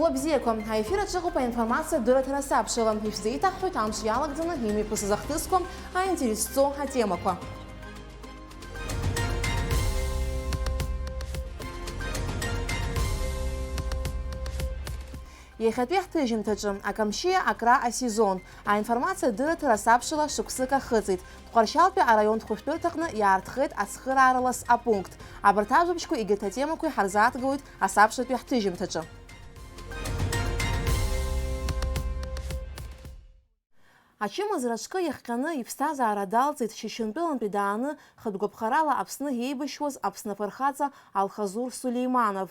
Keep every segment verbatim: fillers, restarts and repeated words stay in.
Уа бзиақәа, аефир аҿы ыҟоуп аинформациатә дырраҭара асабшала. Ишәзеиҭаҳҳәоит амш иалагӡаны имҩаԥысыз ахҭысқәа, аинтересҵо атемақәа. Иахьатәи ҳҭыжьымҭаҿы, Акамшьиа акра асезон, аинформациатә дырраҭара асабшала шықәсык ахыҵит. Тҟәаршьалтәи араионтә хәышәтәырҭаҟны иаарҭхеит ацхыраара лас апункт. Абарҭ ажәабжьқәа егьырҭ атемақәа иҳарзааҭгылоит асабшатәи ҳҭыжьымҭаҿы. Ачымазара аҿкы иахҟьаны иԥсҭазаара далҵит Шьыжьынтәылантәи дааны хатәгәаԥхарала Аԥсны иеибашьуаз Аԥсны афырхаҵа Алхазур Сулеиманов.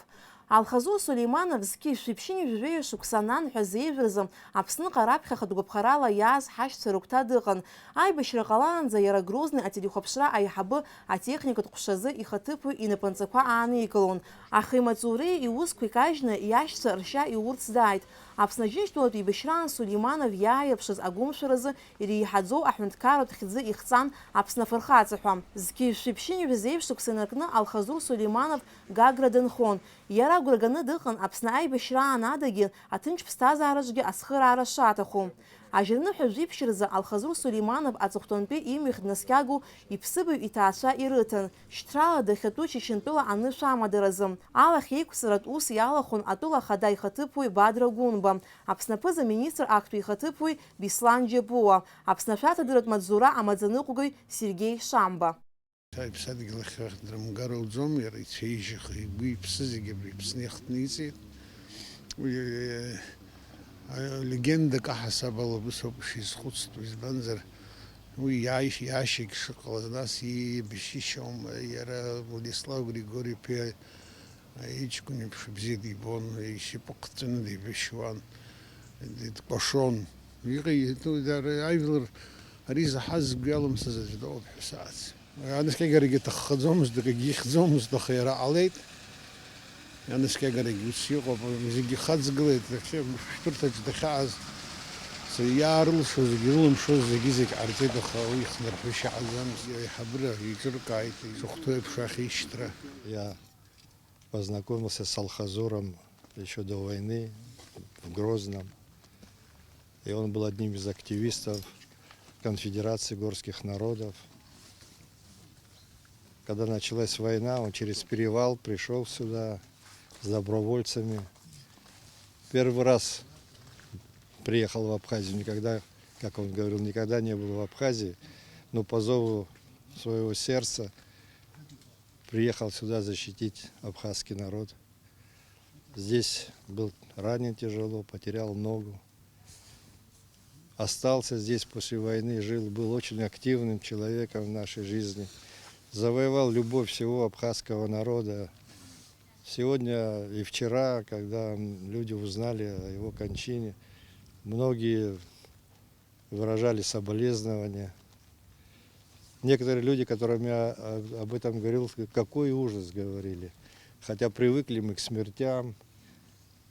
Алхазур Сулеиманов зқьи жәшәи ԥшьынҩажәи жәаҩа шықәса ананҳәа зеижәразы Аԥсныҟа раԥхьа хатәгәаԥхарала иааз ҳашьцәа рыгәҭа дыҟан. Аибашьра ҟалаанӡа иара Грозный ателехәаԥшра аиҳабы атехникатә ҟәшазы ихаҭыԥуаҩ инапынҵақәа ааникылон. Аха имаҵуреи иусқәеи кажьны иашьцәа ршьа иурц дааит. Аԥсны Аџьынџьтәылатә еибашьраан Сулеиманов иааирԥшыз агәымшәаразы иреиҳаӡоу аҳәынҭқарратә хьӡы ихҵан Аԥсны афырхаҵа ҳәа. Зқьи жәшәи ԥшьынҩажәи жәеиза шықәса инаркны Алхазур Сулеиманов Гагра дынхон. Иара агәра ганы дыҟан Аԥсны аибашьраан адагьы аҭынч ԥсҭазаараҿгьы ацхыраара шаҭаху. Ажьырныҳәа жәиԥшь рзы Алхазур Сулеиманов аҵыхәтәантәи имҩахь днаскьагоу иԥсыбаҩ иҭаацәа ирыҭан, шьҭрала дахьатәу Шьыжьынтәыла анышә амадаразы. Алахь еиқәҵаратә ус иалахәын атәыла ахада ихаҭыԥуаҩ Бадра Гәынба, Аԥсны аԥыза-министр актәи ихаҭыԥуаҩ Беслан Џьапуа, Аԥсны ашәарҭадаратә маҵзура амаӡаныҟәгаҩ Сергеи Шамба. Иԥсадгьыл ахь дрымгар ауӡом, иара ицәеижьха, игәы иԥсы зегьы абри Аԥсны иахҭниҵеит. Уи, э, легендак аҳасабала убыс ауп ишизхәыцтәу, избанзар, уи иааишь-, иаашьагь шыҟалаз, нас иеибашьышьаума, иара Владислав Григори-иԥа иҷкәын еиԥш бзиа дибон, ишьапы ҟаҵаны деибашьуан, дкәашон. Иҟаиҵо, дара, ажәлар ари заҳаз згәы иалымсыз аӡә дыҟоуп ҳәа сааӡ. Анаскьагарагьы иҭаххаӡомызт, акгьы ихьӡомызт, аха иара ҟалеит. Анаскьагарагьы ус иҟоуп, зегьы ихаҵгылеит, иахьа шәҭырҭаҿ дахьааз, иаарылшо зегьы, ирылымшоз зегьы, зегь ҟарҵеит, аха уи ихнарҳәышьа ҟаӡамызт. Аиҳабыра еиҿыркааит, ишахәҭоу еиԥш ахьишьҭра. Я Познакомился с Алхазуром ещё до войны в Грозном. И он был одним из активистов Конфедерации горских народов. Когда началась война, он через перевал пришёл сюда с добровольцами. Первый раз приехал в Абхазию, никогда, как он говорил, никогда не был в Абхазии, но по зову своего сердца приехал сюда защитить абхазский народ. Здесь был ранен тяжело, потерял ногу. Остался здесь после войны, жил, был очень активным человеком в нашей жизни. Завоевал любовь всего абхазского народа. Сегодня и вчера, когда, м, люди узнали о его кончине, многие выражали соболезнования. Некоторые люди, которым я, э, об этом говорил, сказали: «Какой ужас», говорили. Хотя привыкли мы к смертям,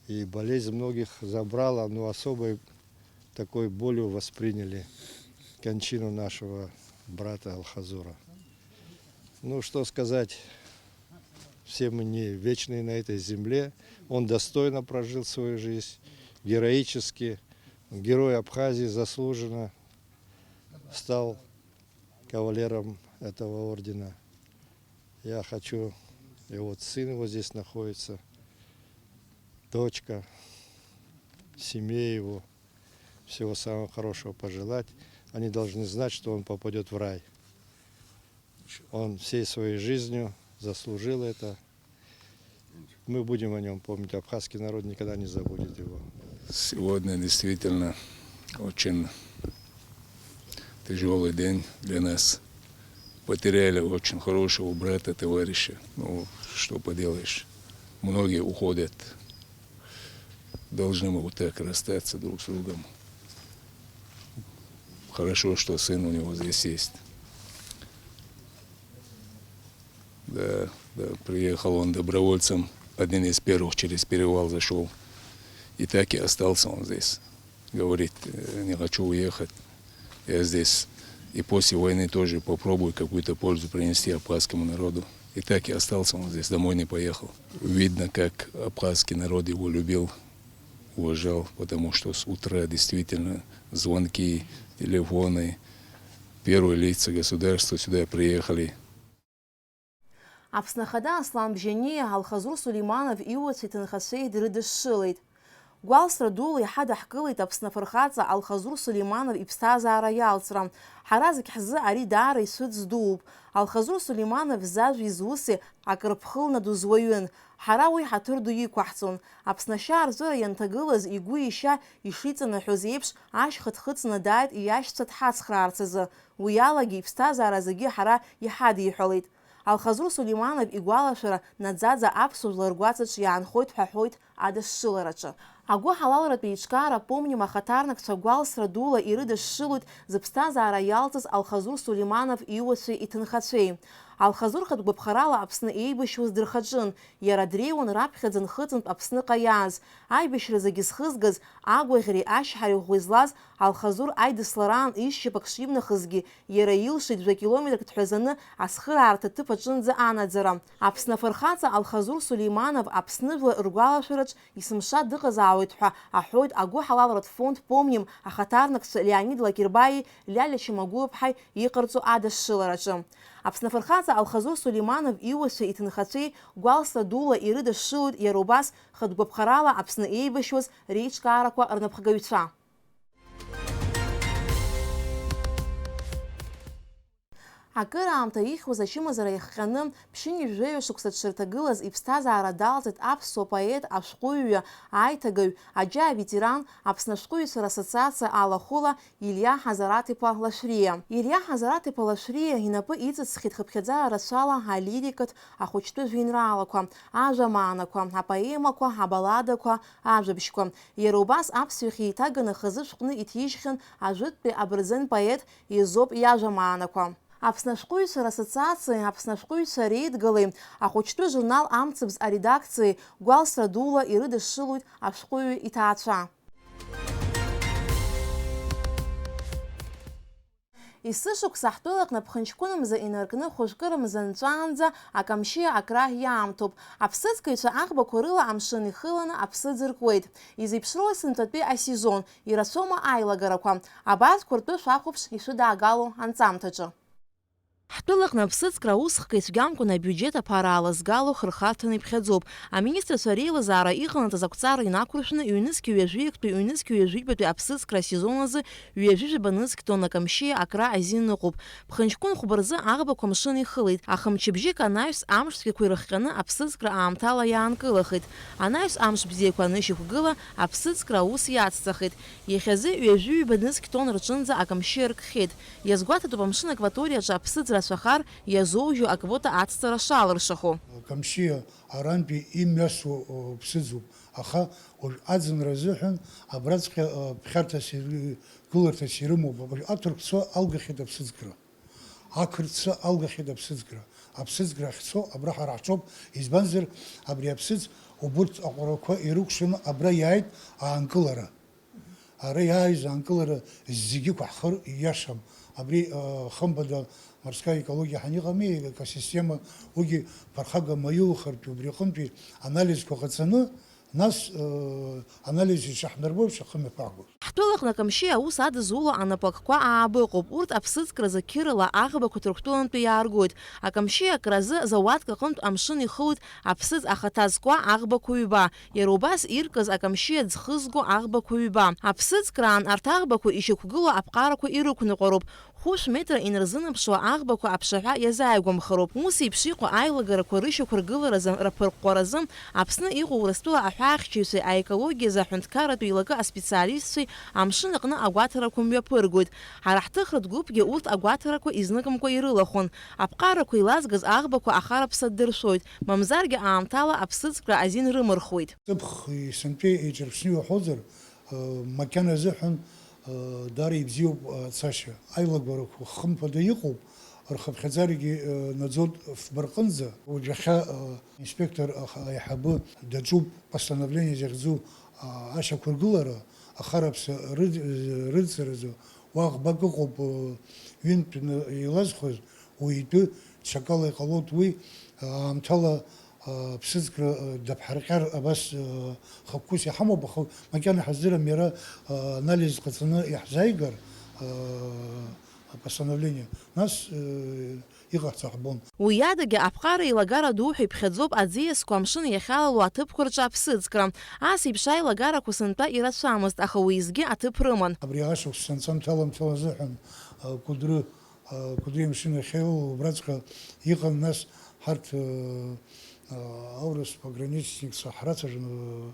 и болезнь многих забрала, но особой такой болью восприняли кончину нашего брата Алхазура. Ну, что сказать, все мы не вечные на этой земле. Он достойно прожил свою жизнь, героически. Герой Абхазии, заслуженно стал кавалером этого ордена. Я хочу, и вот сын его здесь находится, дочка, семье его всего самого хорошего пожелать. Они должны знать, что он попадёт в рай. Он всей своей жизнью заслужил это. Мы будем о нём помнить. Абхазский народ никогда не забудет его. Сегодня действительно очень тяжёлый день для нас. Потеряли очень хорошего брата, товарища. Ну, что поделаешь. Многие уходят. Должны мы вот так расстаться друг с другом. Хорошо, что сын у него здесь есть. Да, да, приехал он добровольцем, один из первых через перевал зашёл. И так и остался он здесь. Говорит: «Э, не хочу уехать, я здесь. И после войны тоже попробую какую-то пользу принести абхазскому народу». И так и остался он здесь, домой не поехал. Видно, как абхазский народ его любил. Уважал, потому что с утра действительно звонки, телефоны, первые лица государства сюда приехали. Аԥсны Ахада Аслан Бжьаниа Алхазур Сулейманов иуацәеи иҭынхацәеи дрыдышшылеит. Гәалсра дула иҳадаҳкылеит Аԥсны Афырхаҵа Алхазур Сулейманов иԥсҭазаара иалҵра. Ҳара зегь ҳзы ари даара ицәыӡ дууп. Алхазур Сулейманов зажәеи зуси акрыԥхылнадоз уаҩын. Ҳара уи ҳаҭыр ду иқәаҳҵон. Аԥсны ашьаарҵәыра ианҭагылаз игәы ишьа ишиҵанаҳәоз еиԥш, ашьха дхыҵны дааит иашьцәа дҳацхраарц азы. Уи алагьы иԥсҭазаара зегьы ҳара иҳадиҳәалеит. Алхазур Сулейманов игәалашәара наӡаӡа аԥсуа жәлар ргәаҵаҿ иаанхоит ҳәа ҳҳәоит адышшылараҿы. Агәыҳалалратә еиҿкаара Помним ахаҭарнакцәа гәалсра дула ирыдышшылоит зыԥсҭазаара иалҵыз Алхазур Сулейманов иуацәеи иҭынхацәеи. Алхазур хатә гәаԥхарала Аԥсны еибашьуаз дырхаҿын, иара дреиуан раԥхьаӡа нхыҵынтә Аԥсныҟа иааз. Аибашьра зегьы зхызгаз, агәаӷьреи ашьҳареи ӷәӷәа излаз Алхазур аидыслараан изшьапык шимнахызгьы, иара илшеит жәа-километрк дҳәазаны ацхыраарҭа ҭыԥ аҿынӡа анаӡара. Аԥсны Афырхаҵа Алхазур Сулейманов Аԥсны жәлар ргәалашәараҿ есымша дыҟазаауеит ҳәа аҳәоит агәыҳалалратә фонд Помним ахаҭарнакцәа Леонид Лакербаии Лиалиа Чамагәуаԥҳаи иҟарҵо адышшылараҿы. Аԥсны Афырхаҵа Алхазур Сулейманов иуацәеи иҭынхацәеи гәалсра дула ирыдышшылоит иара убас хатә гәаԥхарала Аԥсны еибашьуаз реиҿкаарақәа рнапхгаҩцәа. Акыраамҭа ихьуаз ачымазара иахҟьаны, ԥшьынҩажәаҩа шықәса дшырҭагылаз иԥсҭазаара далҵит аԥсуа поет, ашәҟәыҩҩы, аиҭагаҩ, аџьа аветеран, Аԥсны ашәҟәыҩҩцәа рассоциациа алахәыла Илиа Ҳазараҭ-иԥа Лашәриа. Илиа Ҳазараҭ-иԥа Лашәриа инапы иҵыҵхьеит хыԥхьаӡара рацәала алирикатә, ахәыҷтәы жәеинраалақәа, ажәамаанақәа, апоемақәа, абалладақәа, ажәабжьқәа. Иара убас аԥсшәахь еиҭаганы хазы шәҟәны иҭижьхьан ажәытәтәи абырзен поет Езоп иажәамаанақәа. Аԥсны ашәҟәыҩҩцәа рассоциациеи Аԥсны ашәҟәыҩҩцәа реидгылеи ахәыҷтәы журнал Амцабз аредакциеи гәалсра дула ирыдышшылоит ашәҟәыҩҩы иҭаацәа. Есышықәса ҳтәылаҟны ԥхынҷкәынамза инаркны хәажәкырамза нҵәаанӡа Акамшьиа акра иаамҭоуп. Аԥсыӡкыҩцәа аӷбақәа рыла амшын ихыланы аԥсыӡ ркуеит. Изеиԥшроу сынтәатәи асезон, ирацәоума аилагарақәа? Абарҭқәа ртәы шәахәаԥш ишәыдаагало анҵамҭаҿы. Ҳтәылаҟны аԥсыӡкра аусхкы ицәгьамкәан абиуџьет аԥара аалызгало хырхарҭаны иԥхьаӡоуп. Аминистрцәа реилазаара иҟанаҵаз ақәҵара инақәыршәны, ҩнызқьи ҩажәи актәи, ҩнызқьи ҩажәи жәбатәи аԥсыӡкра асезон азы ҩажәи жәаба нызқь тонна Акамшьиа акра азин ыҟоуп. Ԥхынҷкәын хәба рзы аӷбақәа амшын ихылеит, аха мчыбжьык анаҩс амш цәгьақәа ирыхҟьаны аԥсыӡкра аамҭала иаанкылахеит. Анаҩс амш бзиақәа анышьақәгыла, аԥсыӡкра аус иацҵахеит. Иахьазы ҩажәи ҩба нызқь тонна рҿынӡа Акамшьиа ркхьеит. Иазгәаҭатәуп амшын акваториаҿы аԥсыӡ рацәахар иазоужьу аквота ацҵара шалыршахо. Акамшьиа арантәи имҩасуа, о, ԥсыӡуп, аха уажә аӡынра азыҳәан абраҵәҟьа, о, ԥхьарҭас иры-, гыларҭас ирымоуп. Уажә аҭырқәцәа алгахьеит аԥсыӡкра. Ақырҭцәа алгахьеит аԥсыӡкра. Аԥсыӡкра ахьцо абра ҳара ҳҿоуп, избанзар, абри аԥсыӡ убырҭ аҟәарақәа ирыкәшаны абра иааит аанкылара. Ара иааиз аанкылара зегьы ықәаҳхыр ииашам. Абри, э, хымԥада морская экология ҳәа иҟами, экосистема, уигьы ԥырхага маиулхартә убри аҟынтәи анализқәа ҟаҵаны, нас, э, анализ ишаҳнарбо, шәахымҩаԥаагоит. Ҳтәылаҟны Акамшьиа аус адызуло анапы акқәа ааба ыҟоуп. Урҭ аԥсыӡкразы қьырала аӷбақәа Ҭырқәтәылантәи иааргоит. Акамшьиа акразы зауадк аҟынтә амшын ихылоит аԥсыӡ ахаҭа зкуа аӷбақәа ҩба. Иара убас иркыз Акамшьиа ӡхызго аӷбақәа ҩба. Аԥсыӡкраан арҭ аӷбақәа ишьақәгылоу аԥҟарақәа ирықәныҟәароуп. Хәышә метра инарзынаԥшуа аӷбақәа аԥшаҳәа иазааигәамхароуп. Ус еиԥш иҟоу аилагарақәа рышьақәыргыларазы, раԥырҟәҟәаразы Аԥсны иҟоу Урыстәыла аҳәаахьчаҩцәеи аекологиазы аҳәынҭқарратә еилакы аспециалистцәеи амшын аҟны агәаҭарақәа мҩаԥыргоит. Ҳара ҳҭыхратә гәыԥгьы урҭ агәаҭарақәа изныкымкәа ирылахәын. Аԥҟарақәа илазгаз аӷбақәа ахараԥса ддыршәоит, мамзаргьы аамҭала аԥсыӡкра азин рымырхуеит. Ҵыԥх сынтәа еиҿырԥшны иуаҳәозар, э, макьана азыҳәан, э, даара ибзиоуп ацашьа. Аилагарақәа хымԥада иҟоуп, рхыԥхьаӡарагьы, э, наӡоит фба рҟынӡа. Уажәахьа, э, инспектор аха-, аиҳабы даҿуп, постановление захьӡу, а, ашьақәыргылара, ахараԥса рыд-, рыдҵаразы, уа ӷбак ыҟоуп, э, ҩынтәны илазхәыз, уи итәы ҽакала иҟалоит уи, аамҭала Аԥсыӡкра, э, даԥҳарҟьар абас, э, хықәкыс иҳамоуп, аха макьана ҳаздырам, иара, э, анализ ҟаҵаны иаҳзааигар, э, апостановление, нас, э, иҟаҳҵо ҳбон. Уи адагьы аԥҟара еилагара ду ҳәа иԥхьаӡоуп аӡиасқәа амшын иахьалало аҭыԥқәа рҿы аԥсыӡкра. Ас еиԥш аилагарақәа сынтәа ирацәамызт, аха уеизгьы аҭыԥ рыман. Абри ашықәс санҵамҭаламҭала азыҳәан, э, Кәыдры Кәыдры амшын ахьеилоу убраҵәҟьа иҟан, нас ҳарҭ, э, э, аурыс пограничникцәа ҳрацәажәон, э,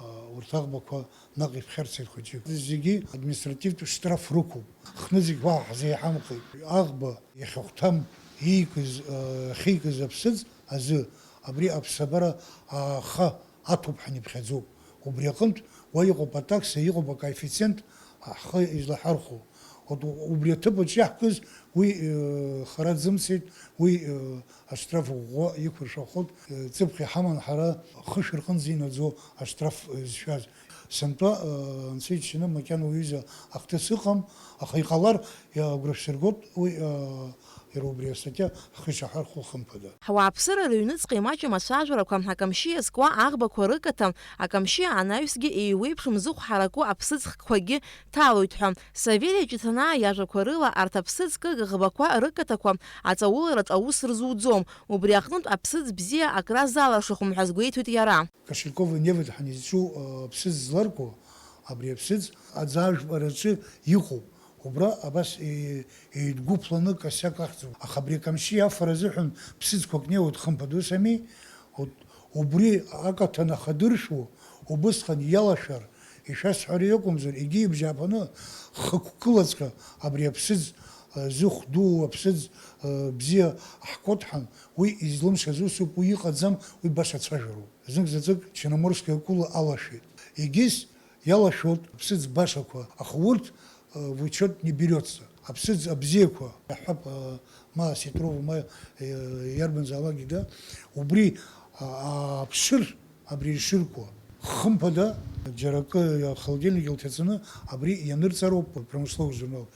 э, урҭ аӷбақәа наҟ иԥхьарцеит хәыҷык. Зегьы административтә штраф рықәуп. Хнызқь уаҳа ҳзеиҳамкит. Аӷба иахьахәҭам иикыз, э, ахьикыз аԥсыӡ азы абри аԥсабара ааха аҭоуп ҳәа иԥхьаӡоуп. Убри аҟынтә уа иҟоуп атакса, иҟоуп акоэффициент ҳхы излаҳархәо. От убри аҭыԥаҿ иаҳкыз уи, э, хара дзымцеит, уи, э, аштраф ӷәӷәа иқәыршәахоит, э, ҵыԥх иҳаман ҳара хышә рҟынӡа инаӡо аштраф, э, зшәаз. Сынтәа, э, анцәа иџьшьаны макьана уҩыза ахҭыс ыҟам, аха иҟалар, э, агәра шәсыргоит, уи, э, Иара убри астатиа ҳхы ишаҳархәо хымԥада. Ҳауааԥсыра рыҩныҵҟа имаҷым ацәажәарақәа, акамшьы иазкуа аӷбақәа рыкаҭа, акамшьы анаҩсгьы еиуеиԥшым зыхә ҳараку аԥсыӡ хкқәагьы ҭалоит ҳәа. Савелий Ҷыҭанаа иажәақәа рыла, арҭ аԥсыӡ кык ӷбақәа рыкаҭақәа аҵаулараҿ аус рзуӡом, убри аҟнытә аԥсыӡ бзиа акра залашахом ҳәа азгәеиҭоит иара. Кошелькови Невод ҳанизҿу, э, аԥсыӡ зларку, абри аԥсыӡ аӡажәпараҿы иҟоуп. Убра абас, е-, еидгәыԥланы косяк ахьӡуп. Аха абри акамшьи афара азыҳәан ԥсыӡқәак неиуеит, хымԥада, ус ами? От, убри акаҭа анахадыршәуа, убысҟан иалашәар, ишәасҳәара иакәымзар, егьи ибжьааԥаны хықәкылаҵәҟьа абри аԥсыӡ, э, зыхә дуу, аԥсыӡ, э, бзиа ҳкодҳан, уи излымшаз усуп, уи иҟаӡам, уи баша цәажәароуп. Знык заҵәык Черноморская акула алашәеит. Егьыс иалашәоит аԥсыӡ башақәа, аха урҭ, э, в учет не берется. Аԥсыӡ абзиақәа, иаҳҳәап, э, ма осетрову, ма, э, иарбанзаалакгьы, да, убри, а, аԥшыр, абри ишыркуа. Хымԥада, џьара акы, ахолодильник илҭаҵаны, абри ианырҵароуп промысловый журнал.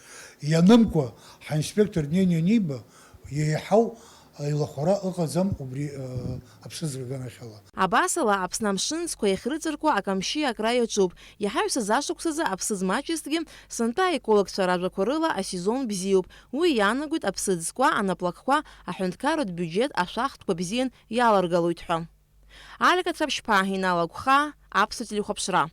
Ианымкәа, ҳаинспектор днеины ианиба, еиҳау илахәара ыҟаӡам убри, э, аԥсыӡ рганахьала. Абасала, Аԥсны амшынҵқәа иахьрыҵаркуа акамшьи акра иаҿуп. Иаҳа ҩсыз ашықәсазы аԥсыӡ маҷызҭгьы, сынтәа аекологцәа ражәақәа рыла асезон бзиоуп. Уи иаанагоит аԥсыӡ зкуа анаплакқәа аҳәынҭқарратә биуџьет ашәахтәқәа бзиан иаларгалоит ҳәа. Алика Цаԥшьԥаа, Инал Агәхаа, Аԥсуа телехәаԥшра.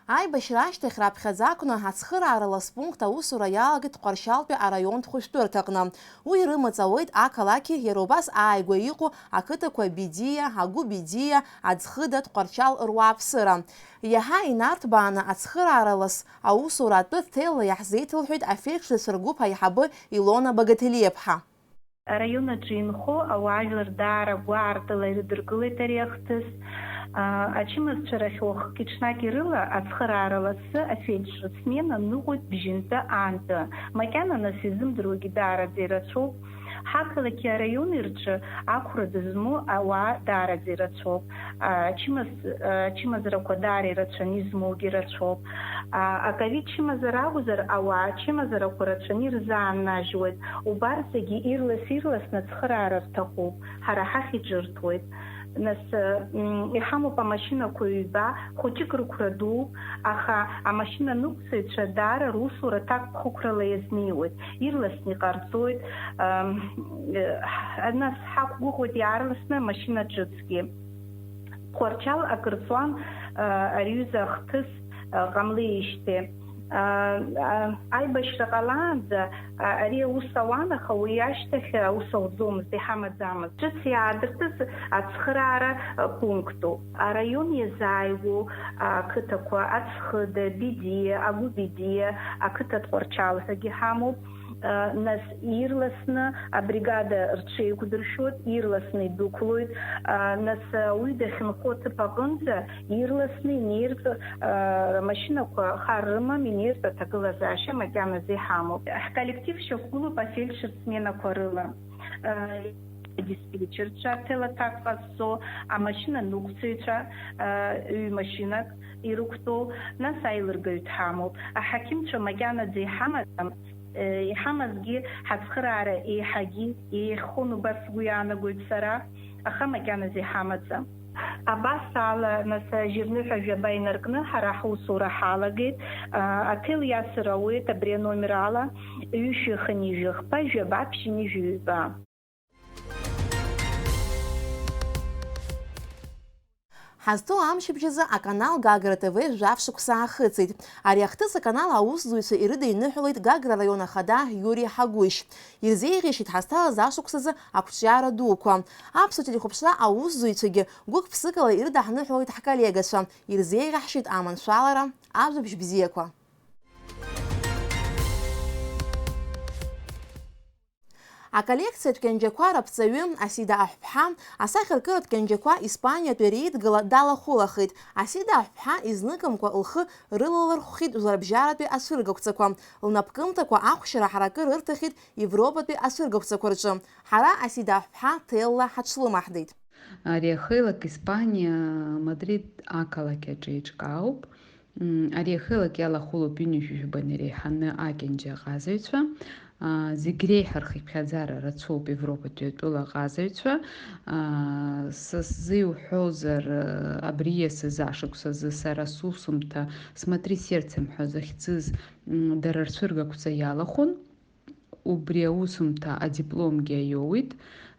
Аибашьра ашьҭахь раԥхьаӡа акәны ацхыраара ласпункт аусура иалагеит Тҟәарчалтәи араионтә хәышәтәырҭаҟны. Уи рымаҵ ауеит ақалақьи иара убас ааигәа иҟоу ақыҭақәа Бедиа, Агәы Бедиа, Аӡхыда, Тҟәарчал руааԥсыра. Иаҳа инарҭбааны ацхыраара лас аусура атәы ҭелла иаҳзеиҭалҳәеит афельдшерцәа ргәыԥ аиҳабы Илона Багаҭелиаԥҳа. Араион аҿы инхо ауаажәлар даара гәаартыла ирыдыркылеит ари ахҭыс. А, ачымазцәа рахь уахыки-ҽнаки рыла ацхыраара лассы афельдшер смена ныҟәоит бжьынтәы аантәы. Макьана нас изымдыруагьы даараӡа ирацәоуп. Ҳақалақьи араиони рҿы ақәра дызмоу ауаа даараӡа ирацәоуп. А, ачымаз-, а, ачымазарақәа даара ирацәаны измоугьы рацәоуп. А, аковид чымазара акәзар, ауаа ачымазарақәа рацәаны ирзааннажьуеит. Убарҭ зегьы ирлас-ирласны ацхыраара рҭахуп, ҳара ҳахь иҿырҭуеит. Нас, м, иҳамоуп амашьынақәа ҩба, хәыҷык рықәра дууп, аха амашьынаныҟәцаҩцәа даара русура ҭакԥхықәрала иазнеиуеит, ирласны иҟарҵоит. Ам, э, ҳ-, нас ҳақәгәыӷуеит иаарласны амашьына ҿыцгьы. Тҟәарчал акыр ҵуан, а, ари аҩыза ахҭыс, а, ҟамлеижьҭеи. А, а, аибашьра ҟалаанӡа, а, ари аус ауан, аха уи ашьҭахь аус ауӡомызт, иҳамаӡамызт. Ҿыц иаадыртыз ацхыраара, а, пунктуп. Араион иазааигәоу ақыҭақәа Аӡхыда, Бедиа, Агәы Бедиа, ақыҭа Тҟәарчал ҳәагьы ҳамоуп. Нас ирласны абригада рҽеиқәдыршәоит, ирласны идәықәлоит. Нас ауаҩы дахьынхо аҭыԥ аҟынӡа ирласны инеиртә амашьынақәа хар рымам, инеиртә аҭагылазаашьа макьаназы иҳамоуп. Ҳколлектив шьақәгылоуп афельдшер сменақәа рыла. Диспетчерцәа, ҭелаҭак ҟазҵо, амашьынаныҟәцаҩцәа, ҩ-машьынак ирықәтәоу, нас аилыргаҩ дҳамоуп. Аҳақьымцәа макьанаӡа иҳамаӡам. Иҳамазгьы ҳацхыраара еиҳагьы еиӷьхон, убас сгәы иаанагоит сара, аха макьаназы иҳамаӡам. Абас ала, нас, жьырныҳәа жәаба инаркны ҳара ҳусура ҳалагеит. Аҭел иасыр ауеит абри аномер ала, ҩышәи хынҩажәи хԥа, жәаба ԥшьынҩажәи ҩба. Ҳазҭоу амчыбжь азы аканал Гагра Т В жәаф шықәса аахыҵит. Ари ахҭыс аканал аусзуҩцәа ирыдиныҳәалеит Гагра араион ахада Иури Ҳагәышь. Ирзеиӷьишьеит ҳазҭалаз ашықәсазы ақәҿиара дуқәа. Аԥсуа телехәаԥшра аусзуҩцәагьы гәык-ԥсыкала ирыдаҳныҳәалеит ҳколлегацәа. Ирзеиӷьаҳшьеит аманшәалара, ажәабжь бзиақәа. Аколлекциатә кьанџьақәа раԥҵаҩы Асида Аҳәԥҳа асахьаркыратә кьанџьақәа Испаниатәи реидгыла далахәылахеит. Асида Аҳәԥҳа изныкымкәа лхы рылалырхәхьеит жәларбжьаратәи ацәыргақәҵақәа, лнапкымҭақәа ахәшьара ҳаракы рырҭахьеит Европатәи ацәыргақәҵақәа рҿы. Ҳара Асида Аҳәԥҳа ҭелла ҳаҽлымаҳдеит. Ари ахеилак Испаниа, Мадрид ақалақь аҿы еиҿкаауп. М, ари ахеилак иалахәылоуп ҩынҩажәи жәба иреиҳаны акьанџьа аҟазаҩцәа. А, зегь реиҳа рхыԥхьаӡара рацәоуп Европатәи атәыла аҟазаҩцәа. А, са сзы иуҳәозар, а, абри иасыз ашықәсазы сара сусумҭа «Смотри сердцем» ҳәа захьӡыз, м, дара рцәыргақәҵа иалахәын. Убри аусумҭа адипломгьы аиоуит,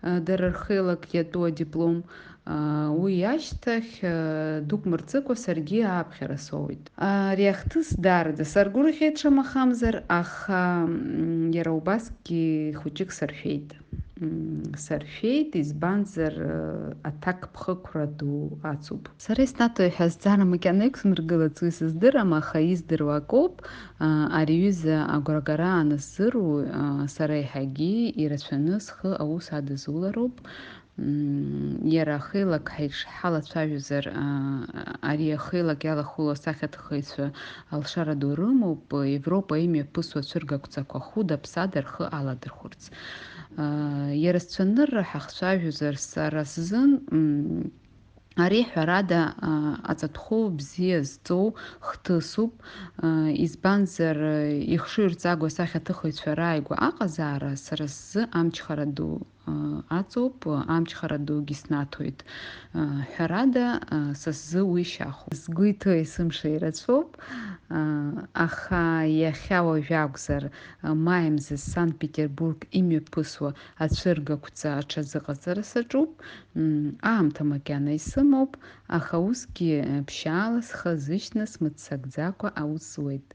а, дара рхеилак иатәу адиплом. А, уи ашьҭахь, а, дук мырҵыкәа саргьы ааԥхьара соуеит. Ари ахҭыс даараӡа саргәырӷьеит, шамахамзар, аха, м, иара убасгьы хәыҷык саршәеит. М, саршәеит, избанзар, а, аҭак ԥхықәра ду ацуп. Сара иснаҭо ҳәа зҵаара макьана иқәсмыргылац, уи сыздырам, аха издыруа акоуп. А, ари аҩыза агәрагара аанысзыруа, а, сара еиҳагьы ирацәаны схы аус адызулароуп. М, иара ахеилак ҳаиҿҳалацәажәозар, а, ари ахеилак иалахәылоу асахьаҭыхыҩцәа алшара ду рымоуп, Европа имҩаԥысуа цәыргақәҵақәа хәыда-ԥсада рхы аладырхәырц. А, иара сцәанырра ҳахцәажәозар, сара сзын, м, Ари, ҳәарада, а, аҵатәхәы бзиа зҵоу хҭысуп, а, избанзар, а, ихшыҩрҵагоу асахьаҭыхыҩцәа рааигәа аҟазаара сара сзы амчхара ду, а, аҵоуп, амчхара дугьы снаҭоит. А, ҳәарада, а, са сзы уи шьахәуп. Сгәы иҭоу есымша ирацәоуп, а, аха иахьа уажә акәзар, а, маи мза Санкт-Петербург имҩаԥысуа ацәыргақәҵа аҽазыҟаҵара саҿуп. М, аамҭа макьана исымоуп, аха усгьы, э, ԥшьаала схы азышьҭны смыццакӡакәа аус зуеит.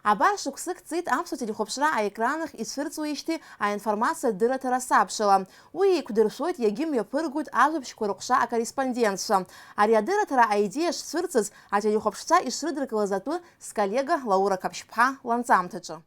Абар шықәсык ҵит аԥсуа телехәаԥшра аекранахь ицәырҵуеижьҭеи аинформациатә дырраҭара сабшала. Уи еиқәдыршәоит, иагьымҩаԥыргоит ажәабжьқәа рыҟәша акорреспондентцәа. Ари адырраҭара аидеиа шцәырҵыз, ателехәаԥшцәа ишрыдыркылаз атәы сколлега Лаура Қаԥшьԥҳа ланҵамҭаҿы.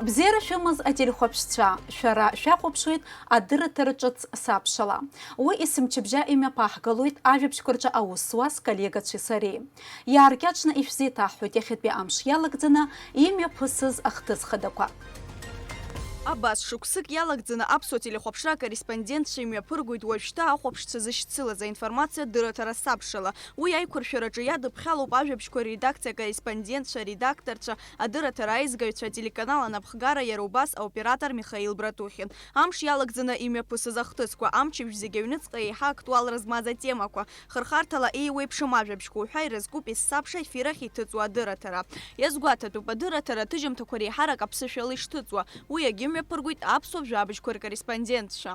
Бзиара шәымаз ателехәаԥшцәа, шәара шәахәаԥшуеит адырраҭара ҿыц сабшала. Уи есымчыбжьа имҩаԥаҳгалоит ажәабжьқәа рҿы аус зуаз сколлегацәеи сареи. Иааркьаҿны ишәзеиҭаҳҳәоит иахьатәи амш иалагӡаны имҩаԥысыз ахҭыс хадақәа. Абас шықәсык иалагӡаны аԥсуа телехәаԥшра акорреспондентцәа имҩаԥыргоит уажәшьҭа ахәаԥшцәа зышьцылаз аинформациатә дырраҭара сабшала. Уи аиқәыршәараҿы иадыԥхьалоуп ажәабжьқәа рредакциа акорреспондентцәа, аредакторцәа, адырраҭара аизгаҩцәа, ателеканал анапхгара, иара убас аоператор Михаил Братухин. Амш иалагӡаны имҩаԥысыз ахҭысқәа, амчыбжь зегь аҩныҵҟа еиҳа актуалра змаз атемақәа, хырхарҭала еиуеиԥшым ажәабжьқәа уҳәа ирызкуп есабша ефир ахь иҭыҵуа адырраҭара. Иазгәаҭатәуп, адырраҭара аҭыжьымҭақәа реиҳарак аԥсышәала ишҭыҵуа, уи иагьымҩаԥыргоит аԥсуа жәабжьқәа ркорреспондентцәа.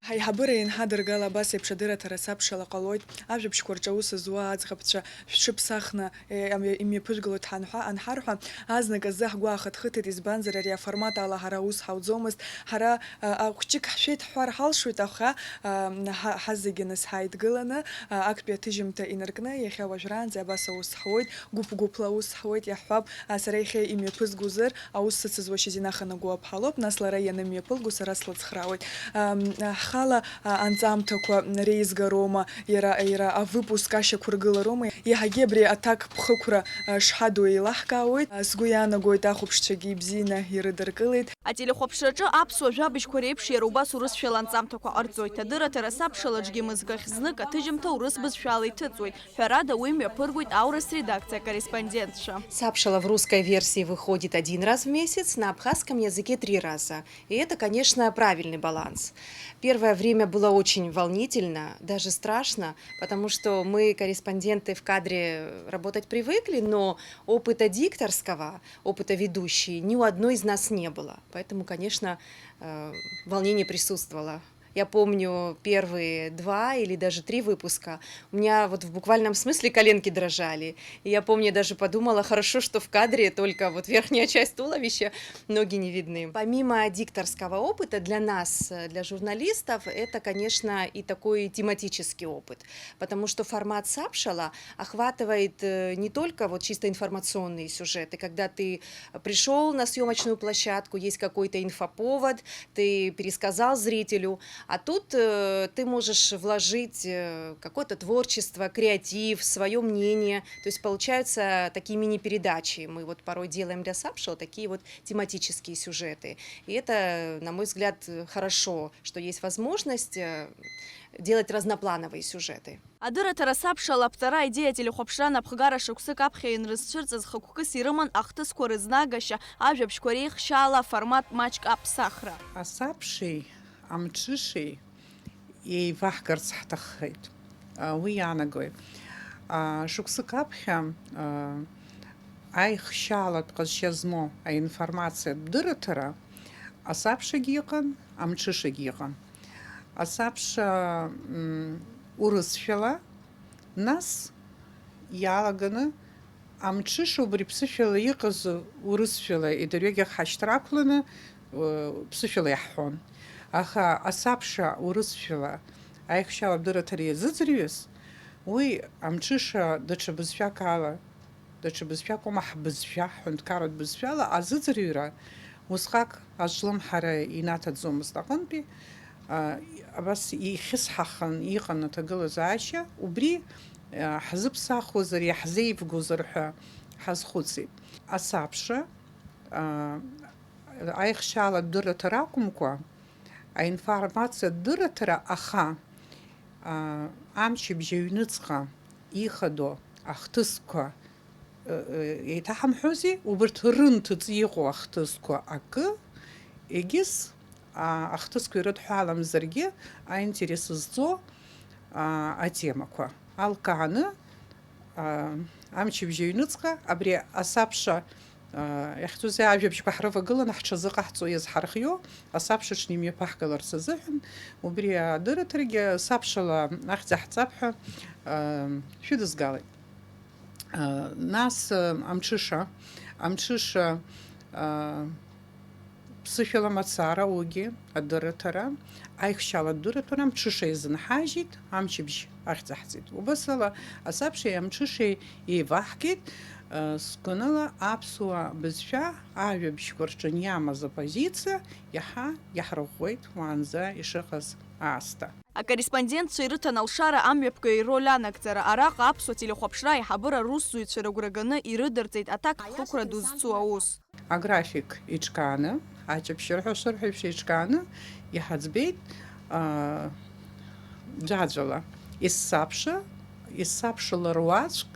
Ҳаиҳабыра ианҳадыргала абас еиԥш адырраҭара сабшала ҟалоит, ажәабжьқәа рҿы аус зуа аӡӷабцәа шәҽыԥсахны, е, ам-, имҩаԥыжәгалоит ҳанҳәа-, анҳарҳәа, азнык азы ҳгәы аахыҭхыҭит, избанзар, ари аформат ала ҳара аус ҳауӡомызт. Ҳара, а, а, хәҷык ҳшәеит ҳҳәар ҳалшоит, аха, а, ҳа-, ҳазегьы нас ҳааидгыланы, а, актәи аҭыжьымҭа инаркны, иахьа уажәраанӡа абас аус ҳуеит, гәыԥ-гәыԥла аус ҳуеит, иаҳҳәап, а, сара иахьа имҩаԥызгозар, аус сыцызуашьа зинаханаго аԥҳалоуп, нас лара ианымҩаԥылго, сара слыцхраауеит. Ам, ҳхала, а, анҵамҭақәа реизгароума, иара, иара авыпуск ашьақәыргылароума, иаҳагьы абри аҭак ԥхықәра, а, шҳадоу еилаҳкаауеит. А, сгәы иаанагоит, ахәаԥшцәагьы ибзианы ирыдыркылеит. Ателехәаԥшраҿы аԥсуа жәабжьқәа реиԥш иара убас урысшәала анҵамҭақәа ҟарҵоит. Адырраҭара сабшалаҿгьы мызкахь знык аҭыжьымҭа урыс бызшәала иҭыҵуеит. Ҳәарада, уи мҩаԥыргоит аурыс редакциа акорреспондентцәа. Сабшала в русской версии выходит один раз в месяц, на абхазском языке три раза. И это, конечно, правильный баланс. Первое время было очень волнительно, даже страшно, потому что мы, корреспонденты, в кадре работать привыкли, но опыта дикторского, опыта ведущей ни у одной из нас не было. Поэтому, конечно, э, волнение присутствовало. Я помню первые два или даже три выпуска. У меня вот в буквальном смысле коленки дрожали. И я помню, я даже подумала, хорошо, что в кадре только вот верхняя часть туловища, ноги не видны. Помимо дикторского опыта, для нас, э, для журналистов, это, конечно, и такой тематический опыт, потому что формат сабшала охватывает, э, не только вот чисто информационные сюжеты, когда ты пришёл на съёмочную площадку, есть какой-то инфоповод, ты пересказал зрителю, а тут, э, ты можешь вложить, э, какое-то творчество, креатив, своё мнение. То есть получаются такие мини-передачи. Мы вот порой делаем для сабшала такие вот тематические сюжеты. И это, на мой взгляд, э, хорошо, что есть возможность, э, делать разноплановые сюжеты. Адырраҭара сабшала аԥҵара аидеиа ателехәаԥшра напхгара шықәсык аԥхьа ианрызцәырҵыз хықәкыс ирыман ахҭысқәа рызнагашьа, ажәабжьқәа реихшьаала аформат маҷк аԥсахра. Асабшеи амҽышеи еиваҳгарц ҳҭаххеит. А, уи иаанагои? А, шықәсык аԥхьа, а, аихшьаалатә ҟазшьа змоу аинформациатә дырраҭара асабшагьы иҟан, амҽышагьы иҟан. Асабша, м, урысшәала, нас иалаганы амҽыша убри ԥсышәала иҟаз урысшәала идырҩегьых ҳашьҭра ақәланы, ы, ԥсышәала иаҳҳәон. Аха асабша урысшәала аихшьала дырраҭара иазыӡырҩыз, уи амҽыша даҽа бызшәак ала Даҽа бызшәак аума ҳбызшәа, ҳҳәынҭқарратә бызшәала азыӡырҩра усҟак азҿлымҳара инаҭаӡомызт аҟынтәи, а, абас ихьысҳахан иҟан аҭагылазаашьа, убри, а, ҳзыԥсахуазар, иаҳзеивгозар ҳәа ҳазхәыцит. Асабша, а, аихшьала дырраҭара акәымкәа, аинформациатә дырраҭара аха, аа, амчыбжь аҩныҵҟа ихадоу ахҭысқәа, ы, ы, еиҭаҳамҳәозеи, убарҭ рынҭыҵ иҟоу ахҭысқәа акы, егьыс, аа, ахҭысқәа ирыдҳәаламзаргьы, аинтерес зҵоу, аа, атемақәа алкааны, аа, амчыбжь аҩныҵҟа абри асабша, аа, иахьӡузеи, ажәабжьқәа ҳрывагыланы ҳҽазыҟаҳҵо иазҳархиоу асабшаҿы имҩаԥаҳгаларц азыҳәан, убри адырраҭарагьы сабшала ахьӡ аҳҵап ҳәа, аа, шәыдызгалеит. Нас, амҽыша, амҽыша, ԥсышәала мацара, уигьы адырраҭара, аихшьала адырраҭара амҽыша иазынҳажьит, амчыбжь ахьӡаҳҵеит. Убасала асабшеи амҽышеи еиваҳгеит, сгәанала аԥсуа бызшәа ажәабжьқәа рҿы иамаз апозициа иаҳа иаҳрыӷәӷәеит уаанӡа ишыҟаз аасҭа. Акорреспондентцәа ирыҭан алшара амҩаԥгаҩ ироль анагӡара. Араҟа аԥсуа телехәаԥшра аиҳабыра русзуҩцәа рыгәра ганы ирыдырҵеит аҭакԥхықәра ду зцу аус. Аграфик еиҿкааны, аҷаԥшьара ҳәа шырҳәо еиԥш еиҿкааны иҳаӡбеит, аа, ӡәаӡәала. Есабша, есабшала руаӡәк,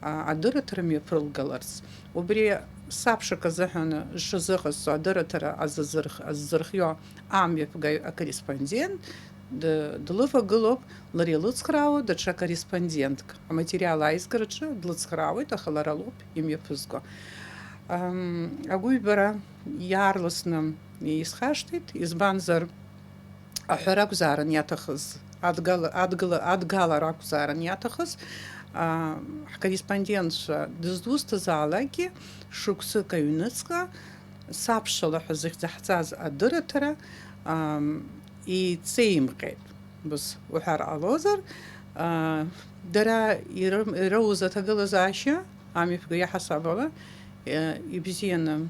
аа, адырраҭара мҩаԥылгаларц. Убри сабшак азыҳәан зҽазыҟазҵо адырраҭара азазырх-, аззырхио амҩаԥгаҩ акорреспондент д-, длывагылоуп, лара илыцхраауа даҽа корреспондентк. Аматериал аизгараҿы длыцхраауеит, аха лара лоуп имҩаԥызго. Ам, агәыҩбара иаарласны исхашҭит, избанзар, аҳәара акәзаарын иаҭахыз, адгала-, адгыла-, адгалара акәзаарын иаҭахыз, а, ҳкорреспондентцәа дыздусҭазаалакгьы шықәсык аҩныҵҟа сабшала ҳәа зыхьӡ ҳҵаз адырраҭара, ам, иҵеимҟьеит. Ус уҳәар ҟалозар, аа, дара ирым-, ироуз аҭагылазаашьа, амҩаԥгаҩ иаҳасабала, е, ибзианы,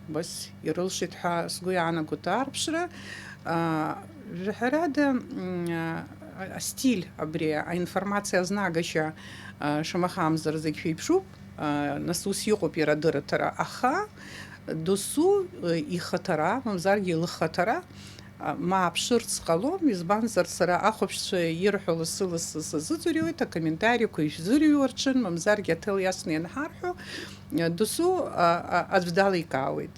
бас, ирылшеит ҳәа сгәы иаанагоит аарԥшра. Аа, жәаҳәарада, м, а, астиль абри, аинформациа азнагашьа, а, шамахамзар зегь шәеиԥшуп, а, нас ус иҟоуп иара адырраҭара, аха, Досу, э, ихаҭара, мамзаргьы лыхаҭара, а, мааԥшырц ҟалом, избанзар, сара ахәаԥшцәа ирҳәо лассы-лассы сазыӡырҩуеит, акомментариақәа ишәзырҩуа рҽын, мамзаргьы аҭел иасны ианҳарҳәо, э, досу, а, а, аӡә даликаауеит.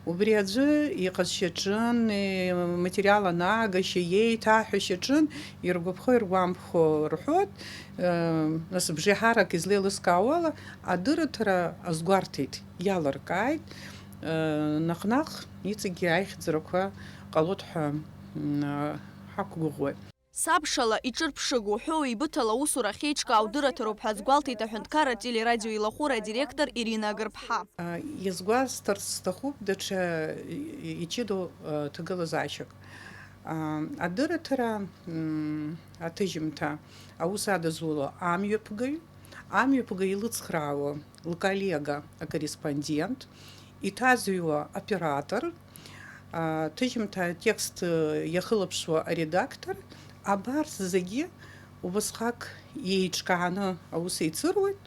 Убри аӡәы иҟазшьаҿын, э, материал анаагашьа, иеиҭаҳәашьаҿын, иргәаԥхо, иргәамԥхо рҳәоит, э, нас бжеиҳарак излеилыскаауала, адырраҭара азгәарҭеит. Иалыркааит, э, наҟ-наҟ иҵегьы аихьӡарақәа ҟалоит ҳәа, м, ҳақәгәыӷуеит. Сабшала иҿырԥшыгоу ҳәоу еибыҭала аусура ахьеиҿкаау дырраҭароуп ҳәа азгәалҭеит аҳәынҭқарра ателерадио илахәыра адиректор Ирина Агырԥҳа. Э, иазгәасҭарц сҭахуп даҽа и-, и-, иҷыдоу, э, ҭагылазаашьак. Э, адырраҭара, м, аҭыжьымҭа аус адызуло амҩаԥгаҩ, амҩаԥгаҩ илыцхраауа лколлега, акорреспондент, иҭазыҩуа оператор, а, ҭыжьымҭа атекст, э, иахылаԥшуа аредактор, абарҭ зегьы убасҟак еиҿкааны аус еицыруеит.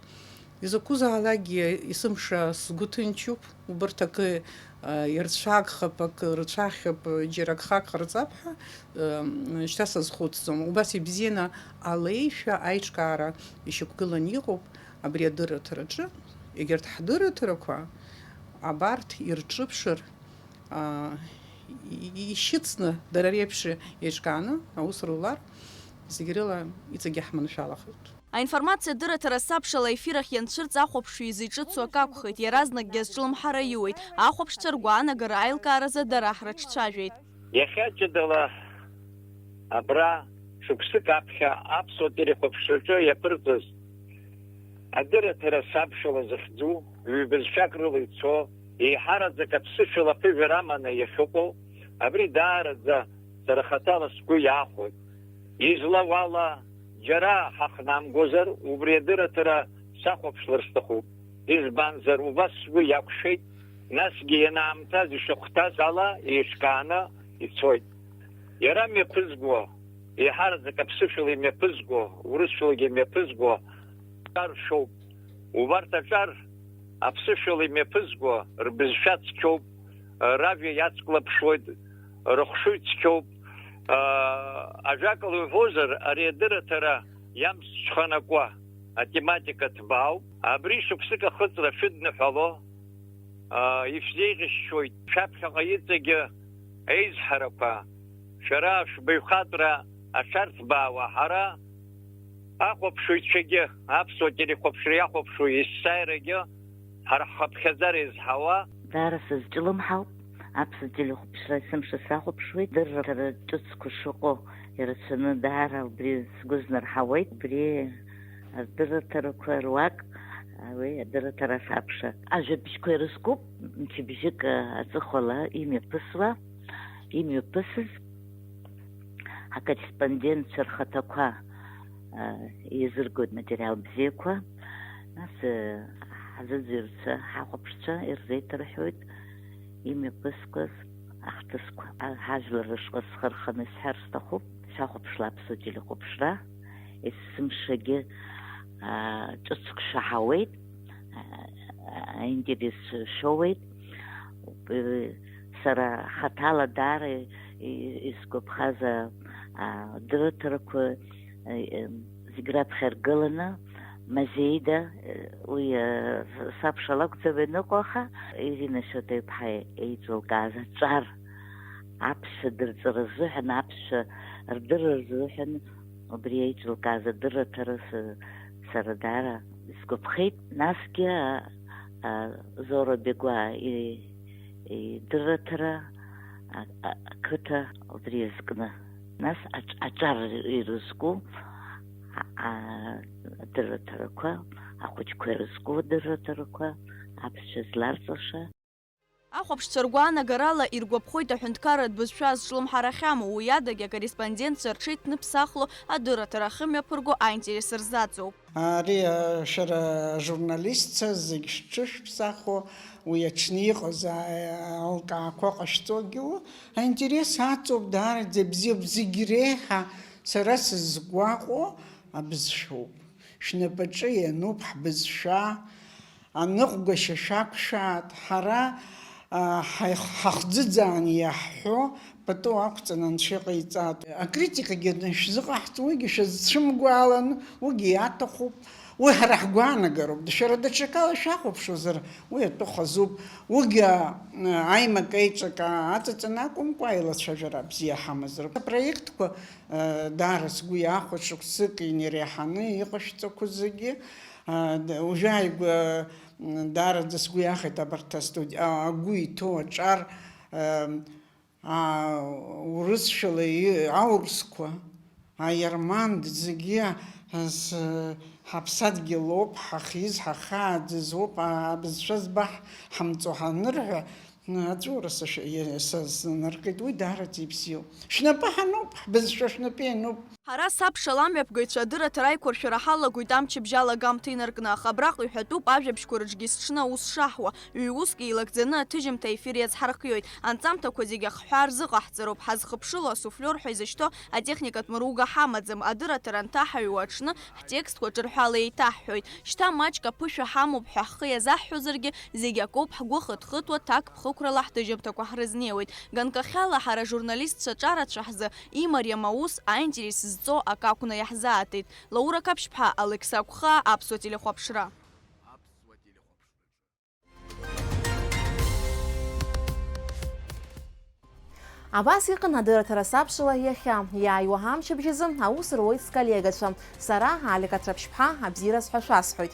Изакәызаалакгьы есымша сгәы ҭынчуп, убарҭ акы, а, ирцәагхап, акы рцәахьып, џьара гхак ҟарҵап ҳәа, м, шьҭа сазхәыцӡом. Убас ибзианы алеишәа аиҿкаара ишьақәгыланы иҟоуп абри адырраҭараҿы. Егьырҭ ҳдырраҭарақәа абарҭ ирҿыԥшыр, а, и-, ишьыцны дара реиԥш еиҿкааны аус рулар, зегь рыла иҵегьы ҳманшәалахоит. Аинформациа адырраҭара сабшала аефир ахь ианцәырҵ ахәаԥшҩы изы иҿыцу акы акәхеит, иаразнакгьы азҿлымҳара аиуеит, ахәаԥшцәа ргәаанагара аилкааразы дара ҳрыҿцәажәеит. Иахьа ҷыдала абра шықәсык аԥхьа аԥсуа телехәаԥшраҿы иаԥырҵаз адырраҭара сабшала захьӡу, ҩбызшәак рыла ицо, еиҳараӡак аԥсышәала аԥыжәара аманы иахьыҟоу, абри даараӡа сара хаҭала сгәы иаахәоит. Излауала, џьара ҳахнамгозар, убри адырраҭара сахәаԥшлар сҭахуп. Избанзар, убас сгәы иақәшәеит, насгьы ианаамҭаз ишахәҭаз ала еиҿкааны ицоит. Иара мҩаԥызго, еиҳараӡак аԥсышәала имҩаԥызго, урысшәалагьы имҩаԥызго аҿар шәоуп. Убарҭ аҿар аԥсышәала имҩаԥызго рбызшәа цқьоуп, ражәа иацклаԥшуеит, рыхшыҩ цқьоуп. Ажәакала иуҳәозар, ари адырраҭара иамсцәханакуа атематика ҭбаауп. Абри шықәсык ахыҵра шәыдныҳәало, ишәзеиӷьасшьоит шәаԥхьаҟа иҵегьы еизҳарақәа, шәара шәбаҩхатәра аҽарҭбаауа, ҳара ахәаԥшыҩцәагьы, аԥсуа телехәаԥшра иахәаԥшуа есааирагьы ҳара ҳхыԥхьаӡара изҳауа. Даара сызҿлымҳауп, аԥсуа телехәаԥшра есымша сахәаԥшуеит, дырраҭара ҿыцқәа шыҟоу ирацәаны даара убри сгәы знарҳауеит, убри адырраҭарақәа руак, уи адырраҭара сабша. Ажәабжьқәа ирызкуп, мчыбжьык аҵыхәала имҩаԥысуа, имҩаԥысыз акорреспондентцәа рхаҭақәа, а, еизыргоит материал бзиақәа, нас, а, ҳазыӡырҩцәа, ҳахәаԥшцәа ирзеиҭарҳәоит имҩаԥысқәаз ахҭысқәа. А, ҳажәлар рышҟа схы рханы исҳәар сҭахуп, шәахәаԥшла аԥсуа телехәаԥшра, есымшагьы, а, ҿыцк шәаҳауеит, а, а, аинтерес шәоуеит. Сара хаҭала даара и-, и-, исгәаԥхаз, а, а, дырраҭарақәа, а, а, зегь раԥхьа ргыланы, Мазеида, а, уи, а, с-, сабша лакәӡам ианыҟоу, аха Ирина Шьоҭа-иԥҳа еиҿылкааз аҿар аԥсшәа дырҵара азыҳәан, аԥсшәа рдырра рзыҳәан убри еиҿылкааз адырраҭара са-, сара даара исгәаԥхеит. Насгьы, а, а, Зора Бегәаа и-, идырраҭара, а, а, ақыҭа убри иазкны. Нас аҿ-, аҿар ирызку, а, а, адырраҭарақәа, ахәыҷқәа ирызку адырраҭарақәа, аԥсшәа зларҵаша. Ахәаԥшцәа ргәаанагарала иргәаԥхоит аҳәынҭқарратә бызшәа азҿлымҳара ахьамоу, уи адагьы акорреспондентцәа рҽеиҭныԥсахло адырраҭара ахьымҩаԥырго аинтерес рзаҵоуп. Ари, а, шәара ажурналистцәа зегь шәҽышәԥсахуа, уи аҽны иҟаз, а, алкаақәа ҟашәҵогьы, аинтерес аҵоуп, даараӡа ибзиоуп, зегь реиҳа сара сызгәаҟуа абызшәоуп. Шәнапаҿы иануп ҳбызшәа, аныҟәгашьа шәақәшәааит, ҳара, ҳаихахӡыӡаан иаҳҳәо пату ақәҵаны анцәа иҟаиҵааит. Акритикагьы шәзыҟаҳҵо, уигьы шәазцәымгәаалан, уигьы иаҭахуп. Уи ҳара ҳгәаанагароуп. Шәара даҽакала шәахәаԥшуазар, уи атәы хазуп. Уигьы, а, аимак-еиҿак аҵаҵаны акәымкәа, аилацәажәара бзиа ҳамазароуп. Апроектқәа, а, даара сгәы иахәеит, шықәсык инареиҳаны иҟашәҵақәоу зегьы. А, д-, уажәы ааигәа, м, даараӡа сгәы иахәеит абарҭ астуди-, а, агәы иҭоу аҿар, а, а, урысшәала и-, аурысқәа, аермант, зегьы, а, с-, ҳаԥсадгьыл ауп, ҳахьиз, ҳахьааӡаз ауп, а, абызшәа збаҳ-, ҳамҵо ҳанырҳәа, аҵәуара сашәа-, иа-, са-, сзынаркит, уи даараӡа ибзиоуп. Шәнапы ҳануп, ҳбызшәа шәнапы иануп. Ҳара сабша ламҩаԥгаҩцәа адырраҭара аиқәыршәара ҳалагоит амчыбжь алагамҭа инаркны, аха абраҟа иҳәатәуп ажәабжьқәа рыҿгьы зҽны аус шаҳуа, ҩ-уск еилагӡаны аҭыжьымҭа аефир иазҳархиоит. Анҵамҭақәа зегьы ахҳәаа рзыҟаҳҵароуп, ҳазхыԥшыло асуфлиор ҳәа изышьҭоу атехникатә мыруга ҳамаӡам, адырраҭара анҭаҳаҩуа аҽны ҳтекстқәа ҿырҳәала еиҭаҳҳәоит. Шьҭа маҷк аԥышәа ҳамоуп ҳәа ҳхы иазаҳҳәозаргьы, зегь акоуп, ҳгәы хыҭхыҭуа ҭакԥхықәрала ҳҭыжьымҭақәа ҳрызнеиуеит. Ганкахьала ҳара ажурналистцәа ҿарацәа ҳзы имариам аус аинтерес зҵо акы акәны иаҳзааҭеит. Лаура Қаԥшьԥҳа, Алықьса Агәхаа, Аԥсуа телехәаԥшра. Абас иҟан адырраҭара сабшала иахьа. Иааиуа ҳамчыбжь азы аус руеит сколлегацәа. Сара, Алика Ҭраԥшьԥҳа, абзиараз ҳәа шәасҳәоит.